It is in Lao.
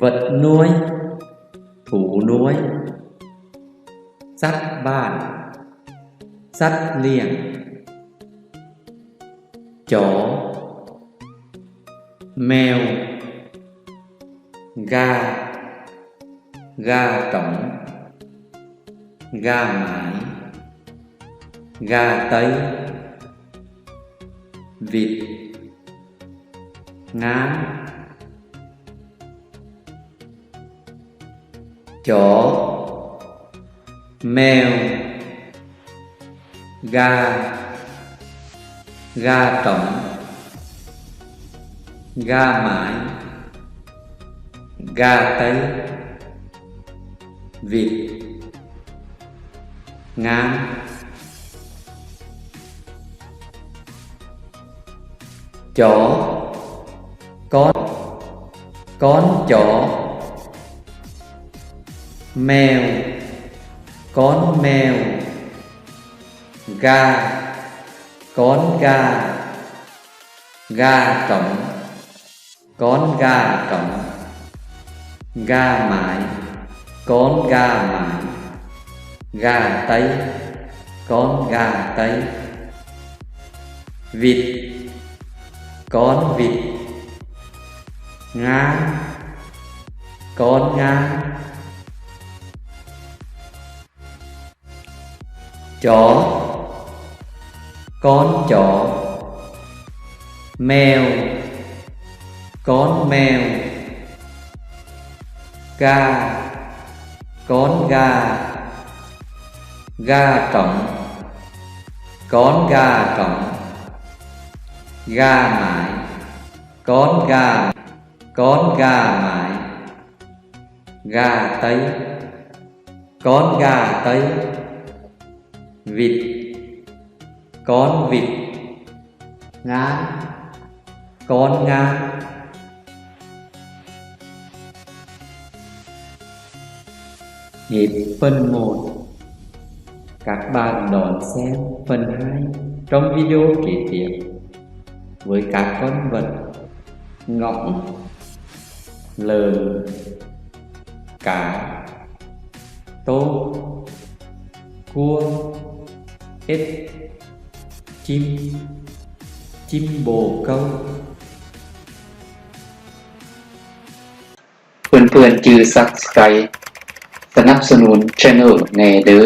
ວັດນ້ວຍ ຖູນ້ວຍ ສັດບ້ານ ສັດລ້ຽງ. ຈໍ ແມວ ກາ ກາຕອງ ກາໝາຍ ກາໄຕ ວິດ ງານ. ຈໍ ແມວ ກາ ກາຕອງ ກາໝາຍ ກາໄຕ ວິດ ງານ. ຈໍ ກອນ ກອນຈໍ ແມວ ກອນແມວ ກາ ກອນກາ ກາຕອງ ກອນກາຕອງ ກາໝາຍ ກອນກາໝາຍ ກາໄຕ ກອນກາໄຕ ວິດ ກອນວິດ ງານ ກອນງານ. ຈໍ ກອນຈໍ ແມວ ກອນແມວ ກາ ກອນກາ ກາຕອງ ກອນກາຕອງ ກາໝາຍ ກອນກາ ກອນກາໝາຍ ກາໄຕ ກອນກາໄຕ ວິດ ກອນວິດ ງານ ກອນງານ. ເຫັນເພິ່ນໂມດ ກັບບ້ານດອນແຊງເພິ່ນໃຫ້ ຕ້ອງວິດີໂອເກຕຽມ ເວີຍກັບກ່ອນເບິດ ງອກ ເລີນ ກາ ໂຕ ກົວ ເອັດ ຈິມ ຈິມໂບເກີ. ເພື່ອນໆຈື່ Subscribe ສະໜັບສະໜູນ Channel ແດ່ເດີ.